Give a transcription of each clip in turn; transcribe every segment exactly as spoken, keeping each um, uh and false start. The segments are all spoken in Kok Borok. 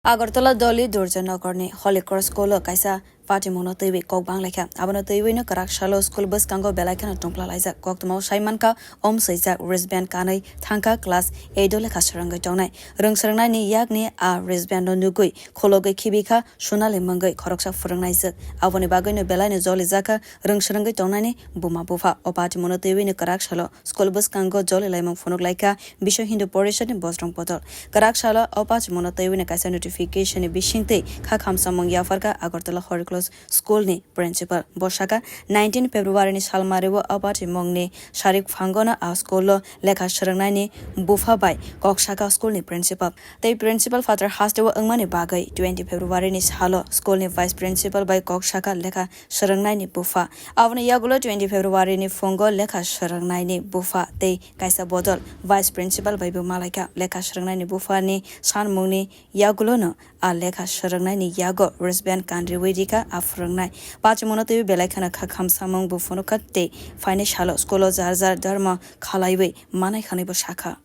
Agartala Doli Durjanagarni Holy Cross School-o kaisa patimungno twiwi kok banglaikha. Abono twiwino kwrak salo school bwskango belai kheno tongpla laijak. Koktwmao sai mankha, om swijak wristband kanwi thangkha class eight-o lekha swrwngwi tongnai. Rwng swrwngnaini yakni a wristband-no nugwi khulogwi khibikha, Sonali mwngwi khoroksa phwrwngnaijwk. Aboni bagwino belaino jolijakha rwng swrwngwi tongnani buma bupha. O patimungno twiwino kwrak salo school bwskango jolilaimung phunuklaikha Biswa Hindu Porishadni bosrong bodol. Kwrak salo o patimungno twiwino kaisa notification-ni bisingtwi kha khamsamung yapharkha Agartala Holy Cross School-ni principal. Bo sakha, nineteen February-ni salmario o patimungni sarik phangono a school-o lekha swrwngnaini bupha bai kok sakha school-ni principal. Tei principal phatar hasteo wngmani bagwi twenty February-ni salo school-ni vice principal bai kok sakha lekha swrwngnaini bupha. Aboni yagulo twenty February-ni phungo lekha swrwngnaini bupha tei kaisa bodol vice principal bai bo malaikha. Lekha swrwngnaini buphani sanmungni yagulono a lekha swrwngnaini yago wristband kanriwi rikha a phwrwngnai. Patimungno twiwi belai kheno kha khamsamung bo phunukha tei phainai salo school-o jar jar dharma khalaiwi manai hwnwi bo sakha.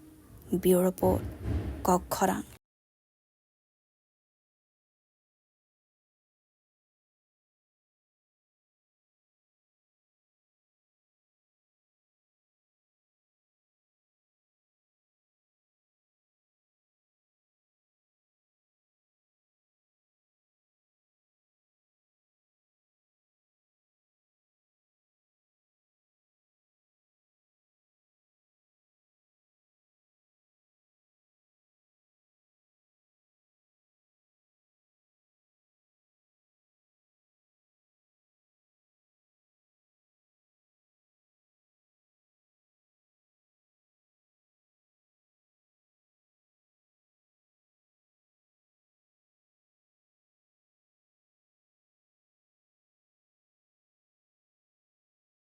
Bureau Report, Kok Khorang.